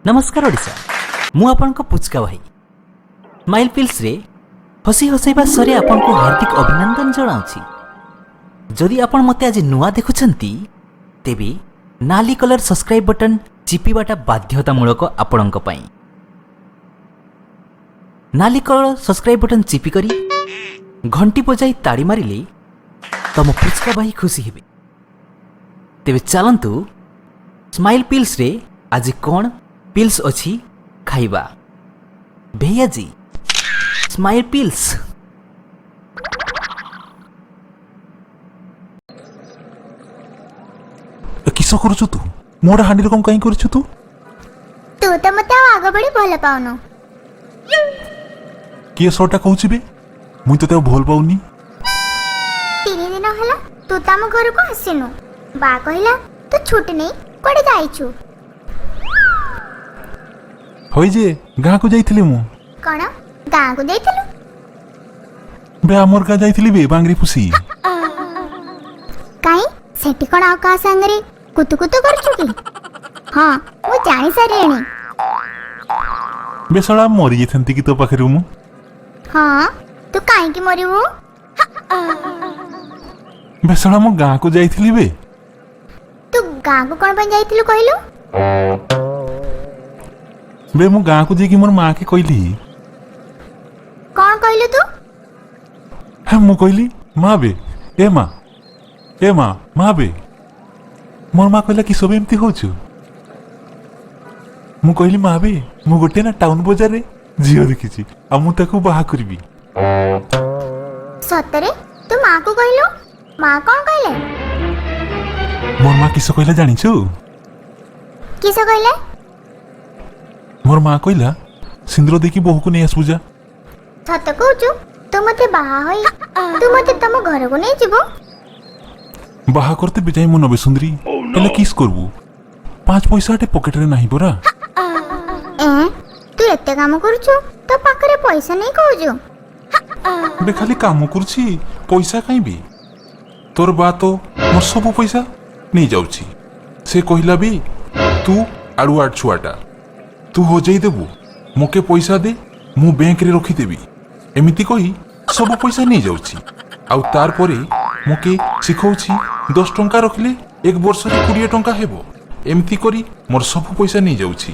ନମସ୍କାର ଓଡ଼ିଶା, ମୁଁ ଆପଣଙ୍କ ପୁଚକା ଭାଇ। ସ୍ମାଇଲ୍ ପିଲ୍ସରେ ହସି ହସେଇବା ସରେ ଆପଣଙ୍କୁ ହାର୍ଦ୍ଦିକ ଅଭିନନ୍ଦନ ଜଣାଉଛି। ଯଦି ଆପଣ ମୋତେ ଆଜି ନୂଆ ଦେଖୁଛନ୍ତି, ତେବେ ନାଲି କଲର୍ ସବସ୍କ୍ରାଇବ୍ ବଟନ୍ ଚିପିବାଟା ବାଧ୍ୟତାମୂଳକ ଆପଣଙ୍କ ପାଇଁ। ନାଲି କଲର୍ ସବସ୍କ୍ରାଇବ୍ ବଟନ୍ ଚିପିକରି ଘଣ୍ଟି ବଜାଇ ତାଡ଼ି ମାରିଲେ ତମ ପୁଚକା ଭାଇ ଖୁସି ହେବେ। ତେବେ ଚାଲନ୍ତୁ, ସ୍ମାଇଲ୍ ପିଲ୍ସରେ ଆଜି କ'ଣ ପିଲ୍ସ ଅଛି ଖାଇବା। ଭେୟାଜି ସ୍ମାଇଲ୍ ପିଲ୍ସ। ଏ କିସ କରୁଛୁ ତୁ? ମୋଟା ହାଣ୍ଡିରେ କ'ଣ କାହିଁ କରିଛୁ ତୁ? ତୁ ତ ମତେ ଆଉ ଆଗ ଭଳି ଭଲ ପାଉନୁ। କିଏ ସଟା କହୁଛି ବେ ମୁଇଁ ତତେ ଆଉ ଭଲ ପାଉନି? 3 ଦିନ ହେଲା ତୁ ତ ଆମ ଘରକୁ ଆସିନୁ। ବା କହିଲା ତୁ ଛୁଟି ନେଇ କୁଆଡେ ଯାଇଛୁ। ହଇ ଯେ ଗାଁକୁ ଯାଇଥିଲି ମୁଁ। କଣ, ଗାଁକୁ ଯାଇଥିଲୁ? ବେ ଆମର ଗାଁ ଯାଇଥିଲି ବେ, ବାଙ୍ଗରି ଫୁସି। କାଇଁ, ସେଠି କଣ ଆଉ କାହା ସାଙ୍ଗରେ କୁତୁ କୁତୁ କରୁଛୁ କି? ହଁ, ମୁଁ ଜାଣି ସାରିଲିଣି। ବେ ଶଳା, ମରି ଯାଇଥାନ୍ତି କି ତୋ ପାଖରେ ମୁଁ? ହଁ, ତୁ କାହିଁକି ମରିବୁ? ବେ ଶଳା, ମୁଁ ଗାଁକୁ ଯାଇଥିଲି ବେ। ତୁ ଗାଁକୁ କଣ ପାଇଁ ଯାଇଥିଲୁ କହିଲୁ? ବେ ମୁଁ ଗାଁକୁ ଯାଇକି ମୋର ମାକେ କହିଲି। କଣ କହିଲୁ ତୁ? ହେ, ମୁଁ କହିଲି, ମା ବେ, ଏ ମା, ଏ ମା, ମା ବେ। ମୋର ମା କହିଲା, କିସ ବେ ଏମିତି ହଉଛୁ? ମୁଁ କହିଲି, ମା ବେ, ମୁଁ ଗୋଟେ ନା ଟାଉନ ବଜାରରେ ଝିଅ ଦେଖିଛି ଆଉ ମୁଁ ତାକୁ ବାହା କରିବି। ସତରେ ତୁ ମାକୁ କହିଲୁ? ମା କଣ କହିଲେ? ମୋର ମା କିସ କହିଲା ଜାଣିଛୁ? କିସ କହିଲେ? ମୋର ମା କହିଲା, ସିନ୍ଦୁର ଦେଇକି ବୋହୂକୁ ନେଇ ଆସିବୁ ଯା। ସତ କହୁଛୁ? ତୁ ମତେ ବାହା ହୋଇ ତୁ ମତେ ତମ ଘରକୁ ନେଇଯିବୁ? ବାହା করতে ଯାଇ ମୁଁ ନବେ ସୁନ୍ଦରୀ, ହେଲେ କିସ୍ କରିବୁ? ପାଞ୍ଚ ପଇସାଟେ ପକେଟରେ ନାହିଁ ପରା। ଏ, ତୁ ଏତେ କାମ କରୁଛୁ, ତୋ ପାଖରେ ପଇସା ନେଇ କହୁଛୁ? ବେ ଖାଲି କାମ କରୁଛି, ପଇସା କାଇଁ ବି? ତୋର ବା ତ ମୋର ସବୁ ପଇସା ନେଇଯାଉଛି। ସେ କହିଲା ବି, ତୁ ଆଡ଼ୁଆ ଛୁଆଟା, ତୁ ହଜେଇ ଦେବୁ, ମୋକେ ପଇସା ଦେ, ମୁଁ ବ୍ୟାଙ୍କରେ ରଖିଦେବି। ଏମିତି କହି ସବୁ ପଇସା ନେଇଯାଉଛି। ଆଉ ତାରପରେ ମୋକେ ଶିଖଉଛି, 10 ଟଙ୍କା ରଖିଲେ ଏକ ବର୍ଷରେ 20 ଟଙ୍କା ହେବ। ଏମିତି କରି ମୋର ସବୁ ପଇସା ନେଇଯାଉଛି।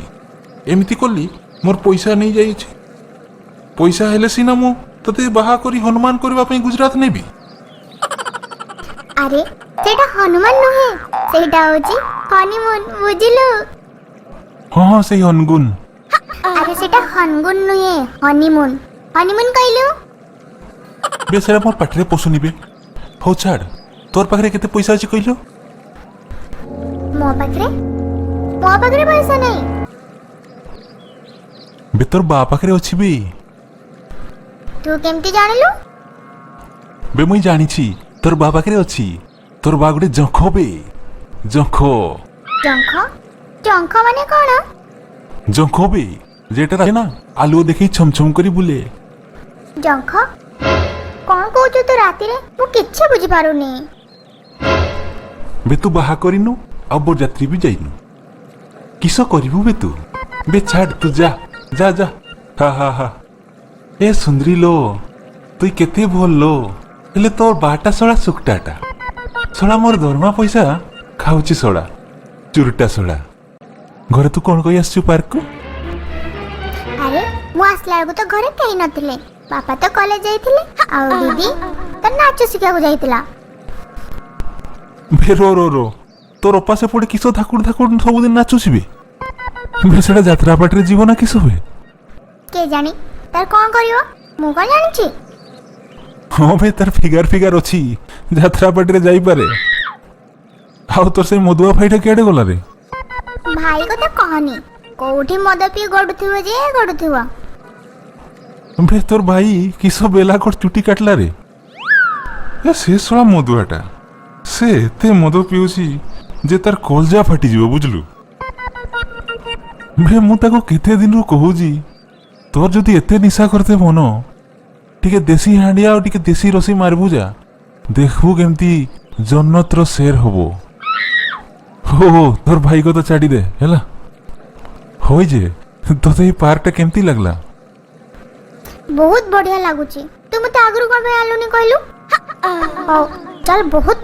ଏମିତି କଲି ମୋର ପଇସା ନେଇଯାଇଛି। ପଇସା ହେଲେ ସିନା ମୁଁ ତତେ ବାହା କରି ହନୁମାନ କରିବା ପାଇଁ ଗୁଜରାତ ନେବି। ଆରେ, ସେଇଟା ହନୁମାନ ନୁହେଁ, ସେଇଟା ହଉଛି ହନିମୁନ, ବୁଝିଲୁ? ହଁ ହଁ, ସେଇ ହନଗୁନ। ଆରେ, ସେଇଟା ହନଗୁନ ନୁହେଁ, ହନିମୁନ। ହନିମୁନ କହିଲୁ। ବେ ସେଟା ମୋର ପାଟିରେ ପଶୁନି ବେ। ହଉ ଛାଡ଼, ତୋର ପାଖରେ କେତେ ପଇସା ଅଛି କହିଲୁ? ମୋ ପାଖରେ ପଇସା ନାହିଁ। ବେ ତୋର ବା ପାଖରେ ଅଛି ବେ। ତୁ କେମିତି ଜାଣିଲୁ? ବେ ମୁଇଁ ଜାଣିଛି ତୋର ବା ପାଖରେ ଅଛି। ତୋର ବା ଗୋଟେ ଜଙ୍ଖ ବେ, ଜଙ୍ଖ। ଜଙ୍ଖ? ଜଙ୍ଖ ମାନେ କଣ? ଜଙ୍ଖ ବେ, ଯେଟା ନା ଆଲୁଅ ଦେଖେଇ ଛମଛମ କରି ବୁଲେ। ଜଙ୍ଖ? କଣ କହୁଛୁ ତୁ ରାତିରେ? ମୁଁ କିଛି ବୁଝିପାରୁନି। ବେ ତୁ ବାହା କରିନୁ ଆଉ ବରଯାତ୍ରୀ ବି ଯାଇନୁ, କିସ କରିବୁ ବେ ତୁ? ବେ ଛାଡ଼, ତୁ ଯା ଯା ଯା। ହା ହା ହା, ଏ ସୁନ୍ଦରୀ ଲୋ, ତୁଇ କେତେ ଭଲ ଲୋ, ହେଲେ ତୋର ବାଟା ଶଳା ଶୁକ୍ଟାଟା ଶଳା ମୋର ଦରମା ପଇସା ଖାଉଛି, ଶଳା ଚୁରଟା ଶଳା। ଘରେ ତୁ କଣ କହି ଆସିଛୁ ପାର୍କକୁ? ଆରେ, ମୁଁ ଆସିଲା ବେଳକୁ ତ ଘରେ କେହି ନଥିଲେ। ବାପା ତ କଲେଜ ଯାଇଥିଲେ ଆଉ ଦିଦି ତ ନାଚ ଶିଖିବାକୁ ଯାଇଥିଲା। ବେ ରୋ ରୋ ରୋ, ତୋର ଅପା ସେପଟେ କିସ ଧାକୁଡ ଧାକୁଡ ସବୁଦିନ ନାଚୁଛି ବେ? ବେ ସେଟା ଯାତ୍ରା ପାଟିରେ ଯିବ ନା କିସ ବେ? କେ ଜାଣି ତାର କଣ କରିବ, ମୁଁ କଣ ଜାଣିଛି? ହଁ ବେ, ତାର ଫିଗାର ଫିଗାର ଅଛି, ଯାତ୍ରା ପାଟିରେ ଯାଇପାରେ। ଆଉ ତୋର ସେଇ ମଦୁଆ ଭାଇଟା କୁଆଡେ ଗଲା ରେ? ଭାଇ କଥା କହନି, କୋଉଠି ମଦ ପିଇ ଗଡୁଥିବ ଯେ ଗଡୁଥିବ। ବେ ତୋର ଭାଇ କିସ ବେଲା କଟ ଚୁଟି କାଟିଲା ରେ? ଏ ସେ ଶଳା ମଦୁଆଟା, ସେ ଏତେ ମଦ ପିଉଛି ଯେ ତାର କଲଜା ଫାଟିଯିବ, ବୁଝିଲୁ? ବେ ମୁଁ ତାକୁ କେତେ ଦିନରୁ କହୁଛି, ତୋର ଯଦି ଏତେ ନିଶା କରିତେ ମନ, ଟିକେ ଦେଶୀ ହାଣ୍ଡିଆ ଆଉ ଟିକେ ଦେଶୀ ରସି ମାରିବୁ ଯା, ଦେଖିବୁ କେମିତି ଜନ୍ନତର ଶେର ହବ। ହଉ ହଉ, ତୋର ଭାଇ କଥା ଛାଡ଼ିଦେ ହେଲା। ହଇ ଯେ, ତୋତେ ଏଇ ପାର୍କଟା କେମିତି ଲାଗିଲା? ବହୁତ ବଢିଆ ଲାଗୁଛି। ତୁ ମତେ ଆଗରୁ କଣ ପାଇଁ ଆଣିଲୁନି କହିଲୁ? ହଉ ଚାଲ, ବହୁତ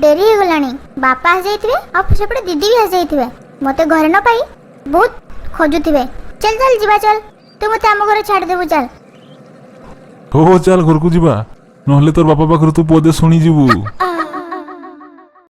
ଡେରି ହେଇଗଲାଣି। ବାପା ଆସିଯାଇଥିବେ ଆଉ ସେପଟେ ଦିଦି ବି ଆସିଯାଇଥିବେ। ମତେ ଘରେ ନ ପାଇ ବହୁତ ଖୋଜୁଥିବେ। ଚାଲ ଚାଲ, ଯିବା ଚାଲ। ତୁ ମତେ ଆମ ଘରେ ଛାଡ଼ିଦେବୁ, ଚାଲ। ହଉ ହଉ, ଚାଲ ଘରକୁ ଯିବା, ନହେଲେ ତୋର ବାପା ପାଖରୁ ତୁ ପଦେ ଶୁଣିଯିବୁ।